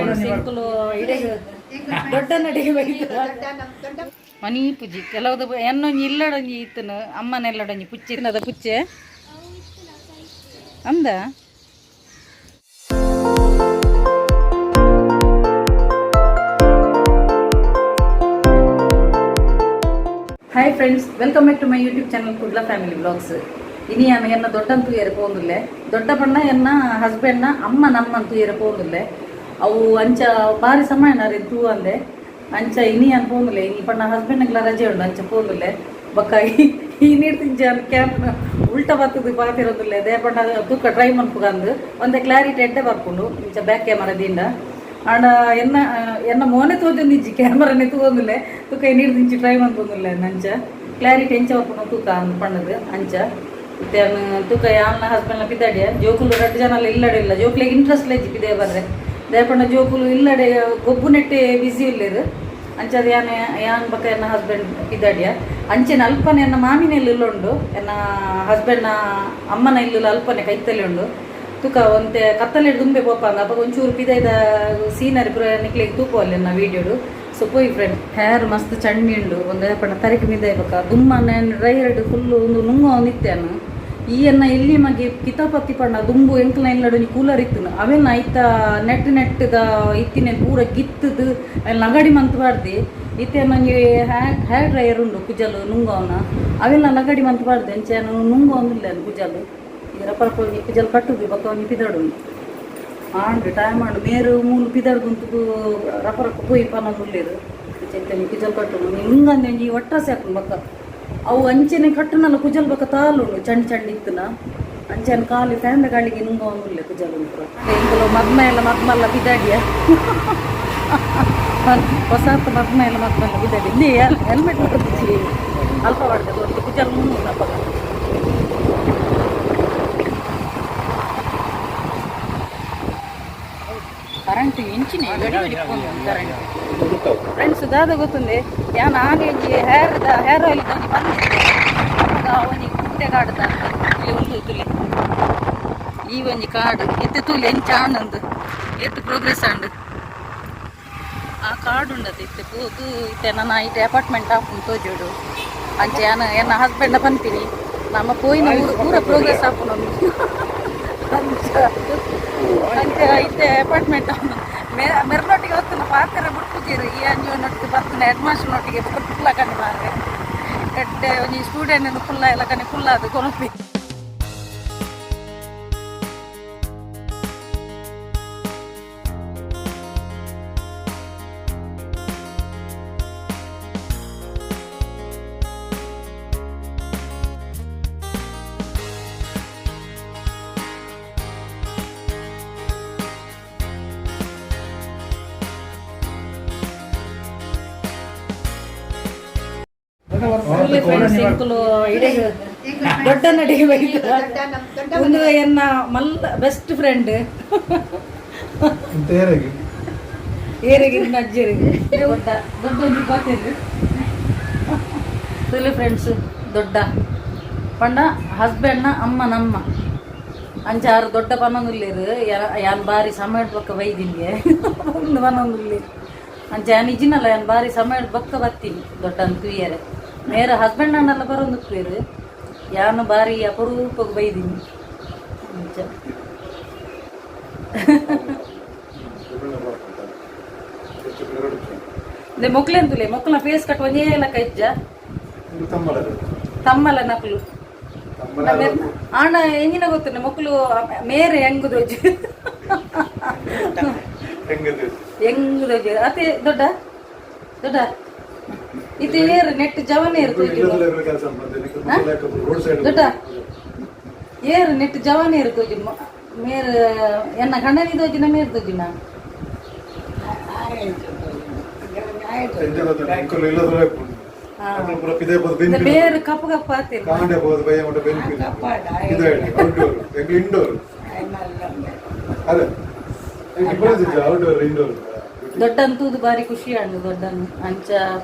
Friends ಎಂಕುಲು ಇಡೆಗ್ ದೊಡ್ಡ ನಡಿಗೆ ಮನಿ ಪೂಜಿ ಕೆಲವದು ಎನ್ನೊಂಜಿ ಇಲ್ಲಡೊಂಜಿ ಇತ್ತನು ಅಮ್ಮನೆಲ್ಲಡೊಂಜಿ ಪುಚ್ಚೆ ಇತ್ತದ ಪುಚ್ಚೆ ಅಂದ. Hi friends, welcome back to my YouTube channel Kudla family blogs. ಇನಿ ಯಾನ್ ಎನ್ನ ದೊಡ್ಡನ್ ತೂಯರೆ ಪೋಂದುಲ್ಲೆ. ದೊಡ್ಡ ಬಣ್ಣ ಎನ್ನ ಹಸ್ಬೆಂಡ್ನ ಅಮ್ಮ ನಮ್ಮನ್ ತೂಯರೆ ಪೋಂದುಲ್ಲೆ. ಅವು ಅಂಚ ಬಾರಿ ಸಮಯ ಅರೆ ತೂ ಅಂದೆ. ಅಂಚ ಇನಿ ಯಾನ್ ಪೋಂದುಲ್ಲೆ. ಇನಿ ಪಣ್ಣ ಹಸ್ಬೆಂಡ್ಗ್ಲ ರಜೆ ಉಂಡು, ಅಂಚ ಪೋಂದುಲ್ಲೆ. ಬೊಕ್ಕ ಈ ನೀರು ತಿಂಚ ಕ್ಯಾಮ್ರ ಉಲ್ಟ ಬತ್ತದು ಪಾತಿರೋದಿಲ್ಲ. They ಪಂಡ ತೂಕ ಟ್ರೈ ಮನ್ಪುಗಂದು ಒಂದೇ ಕ್ಲಾರಿಟಿ ಎಡ್ಡೆ ಬರ್ಪುಂಡು ಇಂಚ ಬ್ಯಾಕ್ ಕ್ಯಾಮರಾ ದಿಂಡ. ಆಂಡ ಎನ್ನ ಎನ್ನ ಮೋನೆ ತೋಜೊಂದಿಜ್ಜಿ, ಕ್ಯಾಮರಾನೆ ತೂವೊಂದುಲ್ಲೆ. ತೂಕ ನೀರು ದಿಂಚಿ ಟ್ರೈ ಮನ್ಪೊಂದುಲ್ಲೆ. ಅಂಚ ಕ್ಲಾರಿಟಿ ಎಂಚ ಬರ್ಪುಂಡು ತೂಕ ಅಂದ್ ಪಣ್ಣದು. ಅಂಚ ಇತ್ತೆ ತೂಕ ಯಾನ್ ಹಸ್ಬೆಂಡ್ಲ ಪಿದಾಡಿಯ. ಜೋಕುಲು ರಡ್ಡ್ ಜನ ಇಲ್ಲಡೆ ಇಲ್ಲ. ಜೋಕ್ಲೆಗ್ ಇಂಟ್ರೆಸ್ಟ್ ಇಜ್ಜಿ ಪಿದೆ ಬರ್ರೆ. ದೇಪಂಡ ಜೋಕುಲು ಇಲ್ಲಡೆ ಗೊಬ್ಬು ನೆಟ್ಟೆ ಬಿಸಿ ಇಲ್ಲೇರು. ಅಂಚದ ಯಾನ್ ಯಾನ್ ಬೊಕ ಎನ್ನ ಹಸ್ಬೆಂಡ್ ಪಿದಾಡಿಯ. ಅಂಚೆನೆ ಅಲ್ಪನೆ ಎನ್ನ ಮಾಮಿನ ಇಲ್ಲು ಉಂಡು. ಎನ್ನ ಹಸ್ಬೆಂಡ್ನ ಅಮ್ಮನ ಇಲ್ಲು ಅಲ್ಪನೆ ಕೈತಲೆ ಉಂಡು. ತುಕ ಒಂತೆ ಕತ್ತಲೆ ದುಂಬೆ ಪೋಪ ಅಂದ ಅಪಗ ಒಂಚೂರು ಪಿದೈದ ಸೀನರಿ ಪೂರ ನಿಕ್ಲೆಗ್ ತೂಪುವಲ್ಲಿ ಎನ್ನ ವೀಡಿಯೋಡು. ಸೊ ಪೋಯಿ ಫ್ರೆಂಡ್. ಹೇರ್ ಮಸ್ತ್ ಚಣ್ಣಿ ಉಂಡು. ಒಂದು ಪಂಡ ತರೆಕ್ ಮಿದಾಯಿ ಬೊಕ ದುಮ್ಮನ ಡ್ರೈಯರ್ಡ್ ಫುಲ್ ಒಂದು ನುಂಗ ನಿತ್ಯಾನು. ಈ ಎನ್ನ ಇಲ್ಲಿ ಮಗೆ ಕಿತಾಪತಿ ಪಂಡ ದುಂಬು ಎಂಕ್ಲ ಇಲ್ಲಡ್ ಒಂಜಿ ಕೂಲರ್ ಇತ್ತುನು. ಅವೆನ್ ಐತ ನೆಟ್ ನೆಟ್ದ ಇತ್ತಿನ ಪೂರ ಗಿತ್ತದು ಲಗಡಿ ಮಂತ್ ಪಾಡ್ದಿ. ಇತ್ತೆ ಒಂಜಿ ಹೇರ್ ಡ್ರೈಯರ್ ಉಂಡು ಕುಜಲು ನುಂಗವನ. ಅವೆಲ್ಲ ಲಗಡಿ ಮಂತ್ ಪಾಡ್ದೆ. ಅಂಚ ನುಂಗವೊಂದಿಲ್ಲ ಕುಜಲು. ಈ ರಪ್ಪ ಒಂಜಿ ಕುಜಲ್ ಕಟ್ಟುದು ಬೊಕ್ಕ ಒಂಜಿ ಪಿದಡು ಆಂಡ್ ಟೈಮ್ ಆಂಡ್. ಮೇರು ಮೂಲು ಪಿದಡ್ದು ಉಂತುದು ರಪ್ಪ ರಪ್ಪ ಪೋಯಿ ಪನೊಂದುಲ್ಲೆರ್. ಅಂಚ ಒಂಜಿ ಕುಜಲ್ ಕಟ್ಟುನು. ನುಂಗಂದೆ ಒಂಜಿ ಒಟ್ರಾಸಿ ಆಪುಂಡು. ಬೊಕ್ಕ ಅವು ಅಂಚೆನೆ ಕಟ್ಟುನಲ್ಲ ಕುಜಲ್. ಬೊಕ್ಕ ತಾಲುಂಡು ಚಂಡ್ ಚಂಡ್ ಇತ್ತುನ. ಅಂಚೆನೆ ಖಾಲಿ ಫ್ಯಾನ್ ಗಾಳಿಗೆ ನುಂಗವೊಂದುಲ್ಲೆ ಕುಜಲ್ ಪೂರ. ಎಂಕುಲು ಮದ್ಮ ಎಲ್ಲ ಮದ್ಮಲ್ಲ ಪಿದಾಡಿಯ. ಹೊಸಾತ್ ಮದ್ಮ ಎಲ್ಲ ಮದ್ಮಲ್ಲ ಪಿದಾಡಿ. ಇಲ್ಲಿ ಹೆಲ್ಮೆಟ್ ಬರ್ತದೆ ಅಲ್ಪ ಬರ್ತದೆ ಒಂದು ಕುಜಲ್ ಮುನ್ನೂರು ಅಪ್ಪಗ. ಕರೆಂಟ್ ಇಂಚಿನ ಗಡಿ ಗಡಿ ಕರೆಂಟ್. ಫ್ರೆಂಡ್ಸ್, ದಾದ ಗೊತ್ತುಂದೆ, ಯಾನ್ ಆನೆ ಒಂಜಿ ಹೇರ್ ಹೇರ್ ಆಯಿಲ್ ಒಂಜಿ ಬಂದಿತ್ತೆ. ಅಪಗ ಒಂಜಿ ಕುಂಟೆ ಕಾಡುದ ಇಲ್ಲಿ ಉಂಡು ತುಲೆ. ಈ ಒಂಜಿ ಕಾಡು ಎತ್ತೆ ತೂಲೆ ಎಂಚ ಆಂಡಂದು, ಎತ್ತು ಪ್ರೋಗ್ರೆಸ್ ಆಂಡ್. ಆ ಕಾಡು ಉಂಡದು ಇತ್ತೆ ಪೂದು. ಇತ್ತೆ ನನ್ನ ಇತ್ತೆ ಅಪಾರ್ಟ್ಮೆಂಟ್ ಆಪುಂಡು ತೋಜೋಡು. ಅಂಚೆ ಯಾನ್ ಎನ್ನ ಹಸ್ಬೆಂಡ್ ಪನ್ಪಿನಿ, ನಮ್ಮ ಪೋಯಿನ ಊರು ಪೂರ ಪ್ರೋಗ್ರೆಸ್ ಆಪುಂಡು ಅಂಚ. ಅಂಚ ಇತ್ತೆ ಅಪಾರ್ಟ್ಮೆಂಟ್ ಮೆರ್ನೊಟ್ಟಿಗೆ ಹೊತ್ತುನ ಪಾತೆರ ಬುಡ್ಪುಜೆರ್. ಈ ಅಂಜುನೊಟ್ಟಿಗೆ ಬರ್ತುನ ಹೆಡ್ ಮಾಸ್ಟರ್ನೊಟ್ಟಿಗೆ ಪುಲ್ಲ ಕಣ್ಣು ಮಾರ್ರೆ. ಎಡ್ಡೆ ಒಂಜಿ ಸ್ಟೂಡೆಂಟ್ ಫುಲ್ಲ ಎಲ್ಲ ಕಣೆ ಫುಲ್ ಅದು ಕೊನೊಪಿ. ಫ್ರೆಂಡ್ಸ್, ಎಂಕುಲು ಇಡೆಗ್ ದೊಡ್ಡ ನಡಿಗೆ ಬೈದ. ಒಂದು ಎನ್ನ ಮಲ್ಲ ಬೆಸ್ಟ್ ಫ್ರೆಂಡ್. ಏರಿಗೆ ಅಜ್ಜರಿಗೆ ದೊಡ್ಡ ದೊಡ್ಡ ಒಂಜಿ ಪಾತೆರ್ ತುಲಿ. ಫ್ರೆಂಡ್ಸ್, ದೊಡ್ಡ ಪಂಡ ಹಸ್ಬೆಂಡ್ನ ಅಮ್ಮ ನಮ್ಮ. ಅಂಚ ಆರು ದೊಡ್ಡ ಪನೊಂದುಲ್ಲೇರು. ಯಾನ್ ಬಾರಿ ಸಮಯ ಬೊಕ್ಕ ಬೈದಿಂಗೆ ಒಂದು ಪನೊಂದುಲ್ಲೇರು. ಅಂಚ ಯಾನ್ ಇಜ್ಜಿನಲ್ಲ, ಯಾನ್ ಬಾರಿ ಸಮಯ ಬೊಕ್ಕ ಬತ್ತೀನಿ ದೊಡ್ಡ ತೂಯರೆ. ಮೇರ ಹಸ್ಬೆಂಡ್ ಅಣ್ಣಲ್ಲ ಬರೋದು ತೂಯರು. ಯಾನು ಬಾರಿ ಅಪರೂಪಕ್ಕೆ ಬೈದೀನಿ ಅಂಚ. ಮೊಕ್ಲೆಂತುಲೆ ಮೊಕ್ಕಲ ಫೇಸ್ ಕಟ್ ಒಂಜೇ ಲೆಕ್ಕ ಇಜ್ಜ. ತಮ್ಮಲ ನಕಲು ಆಂಡ ಎಂಜಿನ ಗೊತ್ತುಂಡೆ ಮೊಕ್ಕಲು ಮೇರೆ ಹೆಂಗು ದೊಜ್ಜು ಹೆಂಗು ದೊಜ್ಜು. ಅತೆ ದೊಡ್ಡ ದೊಡ್ಡ ಇದು ಏರು ನೆಟ್ ಜವನ ಏರು ತೋಜು. ದೊಡ್ಡ ಏರು ನೆಟ್ ಜವನ ಏರು ತೋಜು. ಮೇರ್ ಎನ್ನ ಗಂಡನಿ ತೋಜಿನ ಮೇರ್ ತೋಜಿನ. ಬೇರೆ ಕಪ್ಪು ಕಪ್ಪು ಆತಿಲ್ಲ. ದೊಡ್ಡಂತೂದು ಬಾರಿ ಖುಷಿ ಆಂಡು ದೊಡ್ಡನ್ನು. ಅಂಚ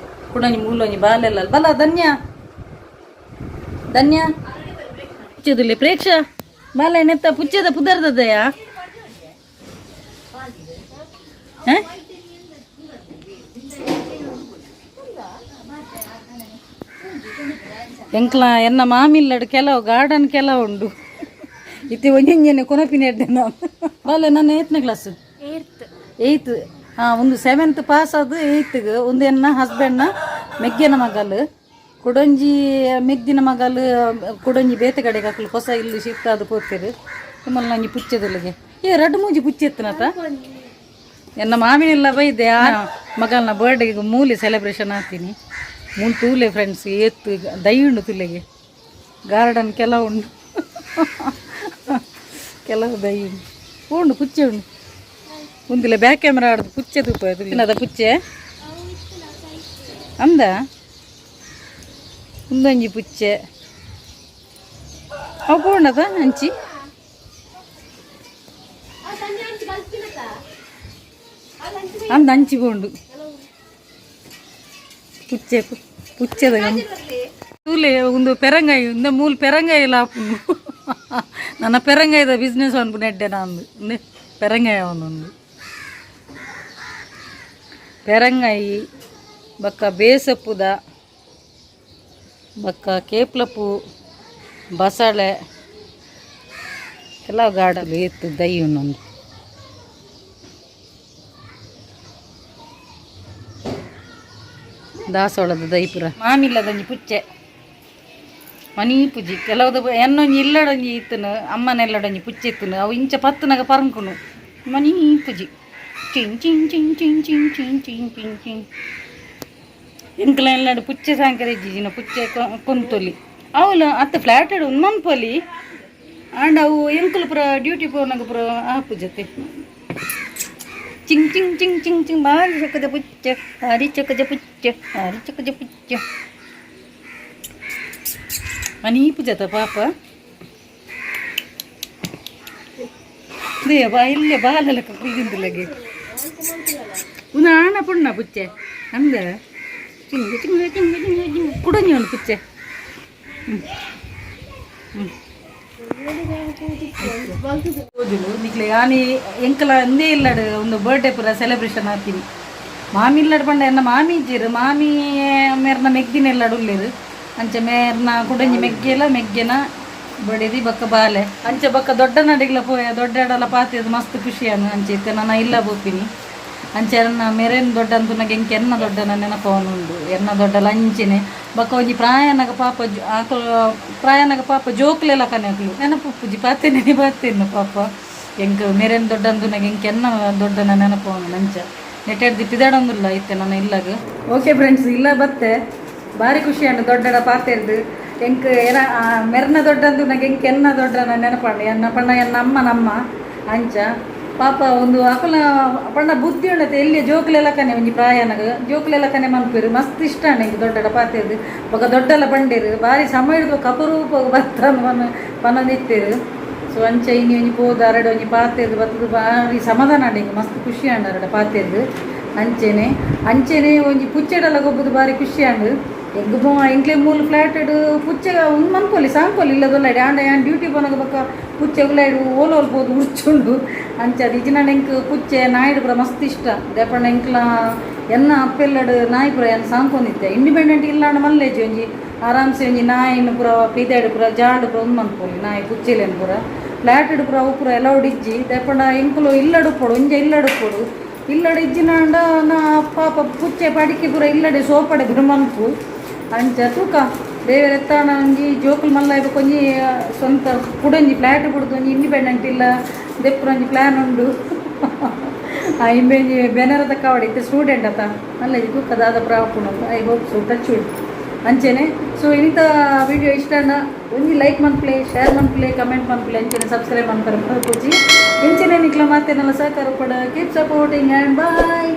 ಕುಡಂಜಿ ಮೂಲೊಂಜಿ ಬಾಲೆಲ್ಲ ಬಲ. ಧನ್ಯ ಧನ್ಯ ಪುಚ್ಚದಲ್ಲಿ ಪ್ರೇಕ್ಷ ಬಾಲೆ ನೆತ್ತ ಪುಚ್ಚದ ಪುದರ್ದದಯ. ಹಾಂ. ಎಂಕ್ಲ ಎನ್ನ ಮಾಮಿಲ್ಲಡು ಕೆಲವು ಗಾರ್ಡನ್ ಕೆಲವು ಉಂಡು. ಇತ್ತೆ ಒಂಜೊಂಜನೆ ಕೊನಪಿನ ಎಡ್ಡೆ ನಾನು ಬಾಲೆ. ನನ್ನ ಏತ್ನೇ ಕ್ಲಾಸ್? ಏಯ್ತ್. ಹಾಂ, ಒಂದು ಸೆವೆಂತ್ ಪಾಸ್ ಅದು ಏಯ್ತ್ಗೆ. ಒಂದು ಎನ್ನ ಹಸ್ಬೆಂಡ್ನ ಮೆಗ್ಗೆನ ಮಗಲ್, ಕುಡೊಂಜಿ ಮೆಗ್ದಿನ ಮಗಲ್. ಕುಡೊಂಜಿ ಬೇತೆ ಕಡೆಗೆ ಅಕ್ಲು ಹೊಸ ಇಲ್ಲಿ ಶಿಫ್ಟ್ ಆದ್ ಪೋತೆರ್. ನಿಮ್ಮಲ್ಲಿ ನಂಜಿ ಪುಚ್ಚೆದಲ್ಲಿಗೆ ಏ ರಡ್ಡು ಮೂಜಿ ಪುಚ್ಚೆತ್ತನತ. ಎನ್ನ ಮಾಮಿನೆಲ್ಲ ಬೈದೆ. ಆ ಮಗಲ್ನ ಬರ್ಡೇಗೆ ಮೂಲೆ ಸೆಲೆಬ್ರೇಷನ್ ಆತೀನಿ. ಮೂಲು ತೂಲೆ ಫ್ರೆಂಡ್ಸ್, ಏತ್ತು ದೈ ಉಂಡು ತುಲೆಗೆ. ಗಾರ್ಡನ್ ಕೆಲವು ಉಂಡು, ಕೆಲವು ದೈ ಉಂಡು. ಉಂಡು ಪುಚ್ಚೆ ಉಂಡು. ಉಂದಿಲ್ಲ ಬ್ಯಾಕ್ ಕ್ಯಾಮ್ರಾ ಆಡ್ದು ಪುಚ್ಚೆ ತೂಪ ತಿನ್ನದ ಪುಚ್ಚೆ ಅಂದ. ಉಂದೊಂಜಿ ಪುಚ್ಚೆ ಅವು ಪೋಂಡದ ಅಂಚಿ ಅಂದ ಅಂಚಿ ಪೋಂಡು ಪುಚ್ಚೆ ಪುಚ್ಚೆದ ತೂಲೆ. ಒಂದು ಪೆರಂಗಾಯಿ ಉಂದ ಮೂಲು ಪೆರಂಗಾಯಿ ಲಾಪುಂಡು. ನನ್ನ ಪೆರಂಗಾಯಿದ ಬಿಸ್ನೆಸ್ ಅನ್ಪುನ ಎಡ್ಡೆ ನಂದು. ಉಂದೆ ಪೆರಂಗಾಯಿ ಒಂದೊಂದು ಪೆರಂಗಾಯಿ ಬೊಕ್ಕ ಬೇಸಪ್ಪುದ ಬೊಕ್ಕ ಕೇಪ್ಲಪ್ಪು ಬಸಳೆ ಕೆಲವು ಗಾರ್ಡನ್ ಇತ್ತು. ದೈ ಒಂದೊಂದು ದಾಸವಾಳದ ದೈಪುರ ಮಾಮಿಲ್ಲದೊಂಜಿ ಪುಚ್ಚೆ ಮನಿ ಪೂಜಿ ಕೆಲವ್ದು. ಎನ್ನೊಂಜಿ ಇಲ್ಲಡೊಂಜಿ ಇತ್ತನು, ಅಮ್ಮನೆಲ್ಲಡೊಂಜಿ ಪುಚ್ಚೆ ಇತ್ತನು. ಅವು ಇಂಚ ಪತ್ತುನಗ ಪರಂಕುನು. ಮನಿ ಪೂಜಿ ಚಿಂಗ್ ಚಿಂಗ್ ಚಿಂಗ್ ಚಿಂಗ್ ಚಿಂಗ್ ಚಿಂಗ್ ಚಿಂಗ್ ಚಿಂಗ್ ಚಿಂಗ್. ಎಂಕ್ಲ ಎಲ್ಲಾಡು ಪುಚ್ಚೆ ಸಾಂಕರ ಇಜ್ಜಿನ ಪುಚ್ಚೆ ಕೊಂತೊಲಿ ಅವಲು ಅತ್ತ ಫ್ಲಾಟ್ ಉಂದು ಮನ್ಪೊಲಿ. ಆಂಡ ಅವು ಎಂಕುಲು ಪೂರ ಡ್ಯೂಟಿ ಪೋನಗ ಪೂರ ಆಪುಜತೆ. ಚಿಂಗ್ ಚಿಂಗ್ ಚಿಂಗ್ ಚಿಂಗ್ ಚಿಂಗ್. ಬಾರಿ ಚೊಕ್ಕದ ಪುಚ್ಚೆ, ಬಾರಿ ಚೊಕ್ಕದ ಪುಚ್ಚೆ, ಬಾರಿ ಚೊಕ್ಕದ ಪುಚ್ಚೆ. ಮನಿ ಪೂಜತ ಪಾಪ. ಬಾ ಇಲ್ಲೇ ಬಾಲಲಕ ಕುಲ್ದಿಂದಿಲ್ಲಗೆ. ಉಂದು ಆಣ ಪುಣ್ಣ ಪುಚ್ಚೆ ಅಂದ. ಚಿಂಗ್ ಚಿಂಗ್ ಚಿಂಗ್ ಚಿಂಗ್ ಚಿಂಗ್. ಕುಡೊಂಜಿ ಒಂದು ಪುಚ್ಚೆ. ಹ್ಞೂ ಹ್ಞೂ ಓದುಲು ನಿಕ್ಲೆ ಯಾನಿ ಎಂಕಲ ಒಂದೇ ಇಲ್ಲಡು ಒಂದು ಬರ್ಡೇ ಪೂರ ಸೆಲೆಬ್ರೇಷನ್ ಆತೀನಿ. ಮಾಮಿ ಇಲ್ಲಡ್ ಪಂಡ ಎನ್ನ ಮಾಮಿ ಇಜ್ಜೆರ್. ಮಾಮಿ ಮೇರ್ನ ಮೆಗ್ದಿನ ಎಲ್ಲಾಡು ಉಲ್ಲೆರ್. ಅಂಚ ಮೇರ್ನ ಕುಡೊಂಜಿ ಮೆಗ್ಗೆಲ ಮೆಗ್ಗೆನ ಬಡಿದಿ ಬೊಕ್ಕ ಬಾಲೆ. ಅಂಚ ಬೊಕ್ಕ ದೊಡ್ಡ ನಡಿಗ್ಲ ಪೋಯ, ದೊಡ್ಡ ಎಡಲ ಪಾತೆದ್ ಮಸ್ತ್ ಖುಷಿಯಾನು. ಅಂಚ ಇತ್ತೆ ನನ ಇಲ್ಲ ಪೋಪಿನಿ. ಅಂಚ ಎನ್ನ ಮೆರೆನ್ ದೊಡ್ಡ ಅಂತುನಗ ಎಂಕ್ ಎನ್ನ ದೊಡ್ಡನ ನೆನಪವನುಂಡು. ಎನ್ನ ದೊಡ್ಡಲ ಅಂಚೆನೆ. ಬೊಕ್ಕ ಒಂಜಿ ಪ್ರಾಯನಗ ಪಾಪ ಆಕುಲು ಪ್ರಾಯನಗ ಪಾಪ ಜೋಕುಲೆಲ ಕನೆ ಅಕುಲು ನೆನಪು ಪೂಜಿ ಪಾತೆನೆ ಪಾತೆನ್ನು ಪಾಪ. ಎಂಕ್ ಮೆರೆನ್ ದೊಡ್ಡ ಅಂತುನಗ ಎಂಕ್ ಎನ್ನ ದೊಡ್ಡನ ನೆನಪವನು. ಅಂಚ ನೆಟೆಡ್ದು ಪಿದಾಡೊಂದುಲ್ಲ ಇತ್ತೆ ನನ್ನ ಇಲ್ಲಗ್. ಓಕೆ ಫ್ರೆಂಡ್ಸ್, ಇಲ್ಲ ಬತ್ತೆ. ಭಾರಿ ಖುಷಿ ಅಂಡು ದೊಡ್ಡಡ ಪಾತೆರ್ದು. ಎಂಕ್ ಎನ ಮೆರ್ನ ದೊಡ್ಡಂದು ಎಂಕ್ ಎನ್ನ ದೊಡ್ಡನ ನೆನಪಂಡು. ಎನ್ನ ಪಂಡ ಎನ್ನ ಅಮ್ಮ ನಮ್ಮ. ಅಂಚ ಪಾಪ ಒಂದು ಅಕುಲ ಪಂಡ ಬುದ್ಧಿ ಉಂಡತೆ. ಎಲ್ಲಿ ಜೋಕುಲೆಲ್ಲ ಕನೆ ಒಂಜಿ ಪ್ರಾಯನಗ ಜೋಕುಲೆಲ್ಲ ಕನೆ ಮನ್ಪೆರ್. ಮಸ್ತ್ ಇಷ್ಟ ಅಂಡ ಎಂಕ್ ದೊಡ್ಡಡ ಪಾತೆರ್ದು. ಬೊಕ ದೊಡ್ಡಲ ಪಂಡೇರು ಬಾರಿ ಸಮಯ ಬೊಕ ಅಪರೂಪ ಬತ್ತನ್ ಪನೊಂದಿತ್ತೆರ್. ಸೊ ಅಂಚ ಇನಿ ಒಂಜಿ ಪೋದು ಅರಡೆ ಒಂಜಿ ಪಾತೆರ್ದು ಬತ್ತದು ಬಾರಿ ಸಮಾಧಾನ ಅಂಡ ಎಂಕ್. ಮಸ್ತ್ ಖುಷಿ ಅಂಡ ಅರಡ ಪಾತೆರ್ದು. ಅಂಚೆನೆ ಅಂಚೆನೆ ಒಂಜಿ ಪುಚ್ಚೆಡಲ ಗೊಬ್ಬುದು ಬಾರಿ ಖುಷಿ ಅಂಡ್. ಎಂಕ್ ಎಂಕ್ಲೆ ಮೂಲು ಫ್ಲಾಟೆಡ್ ಪುಚ್ಚೆ ಉಂದು ಮನ್ಪೊಲಿ, ಸಾಂಕೊಲಿ ಇಲ್ಲದೊಲ್ಲಡೆ. ಆಂಡ ಯಾನ್ ಡ್ಯೂಟಿ ಪೋನಗ ಬೊಕ್ಕ ಪುಚ್ಚೆ ಉಲಾಯ್ಡ್ ಓಲು ಓಲು ಪೋದು ಉರ್ಚುಂಡು. ಅಂಚ ಅದು ಇಜ್ಜಿನಾಂಡ ಎಂಕ್ ಪುಚ್ಚೆ ನಾಯಿಡ್ ಪೂರ ಮಸ್ತ್ ಇಷ್ಟ. ದಾಯೆ ಎಂಕ್ಲ ಎನ್ನ ಅಪ್ಪೆಲ್ಲಡ್ ನಾಯಿ ಪೂರ ಯಾನ್ ಸಾಂಕೊಂದಿತ್ತೆ. ಇಂಡಿಪೆಂಡೆಂಟ್ ಇಲ್ಲಾಂಡ ಮಲ್ಲೇಜಿ ಒಂಜಿ ಆರಾಮ್ಸೆ ಒಂಜಿ ನಾಯಿನ್ ಪೂರ ಪಿದಾಯ್ಡ್ ಪೂರ ಜಾಲ್ಡ್ ಪೂರ ಉಂದು ಮನ್ಪೊಲಿ. ನಾಯಿ ಪುಚ್ಚೆಲೆನ್ ಪೂರ ಫ್ಲಾಟೆಡ್ ಪೂರ ಅವು ಪೂರ ಅಲೌಡ್ ಇಜ್ಜಿ. ದಾಯೆ ಎಂಕುಲು ಇಲ್ಲಡ್ ಉಪ್ಪೊಡು, ಒಂಜೆ ಇಲ್ಲಡ್ ಉಪ್ಪೊಡು. ಇಲ್ಲಡ್ ಇಜ್ಜಿನಾಂಡ ನಾ ಪಾಪ ಪುಚ್ಚೆ ಪಡಿಕೆ ಪೂರ ಇಲ್ಲಡೆ ಸೋಪಡೆ ಪೂರ ಮನ್ಪು. ಅಂಚ ತೂಕ ದೇವೆರ್ ಎತ್ತಾಣ ಒಂಜಿ ಜೋಕುಲು ಮಲ್ಲ ಬೊಕ ಒಂಜಿ ಸ್ವಂತ ಕುಡೊಂಜಿ ಫ್ಲಾಟ್ ಬುಡ್ದು ಒಂಜಿ ಇಂಡಿಪೆಂಡೆಂಟ್ ಇಲ್ಲ ದೆಪ್ಪುನ ಒಂಜಿ ಪ್ಲ್ಯಾನ್ ಉಂಡು. ಆ ಇಂಬೆಂಜಿ ಬೆನರದ ಕಾವಡಿ ಇತ್ತೆ ಸ್ಟೂಡೆಂಟ್ ಅತ ಮಲ್ಲ ತೂಕ ದಾದ ಪ್ರಾಪುಂಡು. I hope so, touch wood. ಅಂಚೆನೆ ಸೊ ಇನಿತ ವಿಡಿಯೋ ಇಷ್ಟ ಆಂಡ ಒಂಜಿ ಲೈಕ್ ಮನ್ಪುಲೆ, ಶೇರ್ ಮನ್ಪುಲೆ, ಕಮೆಂಟ್ ಮನ್ಪುಲೆ. ಅಂಚೆನೆ ಸಬ್ಸ್ಕ್ರೈಬ್ ಮನ್ಪರೆ ಪೂಜಿ. ಇಂಚೆನೆ ನಿಕ್ಲ ಮಾತೆರ್ನಲ ಸಹಕಾರ ಉಪ್ಪಡ್. Keep supporting and boy.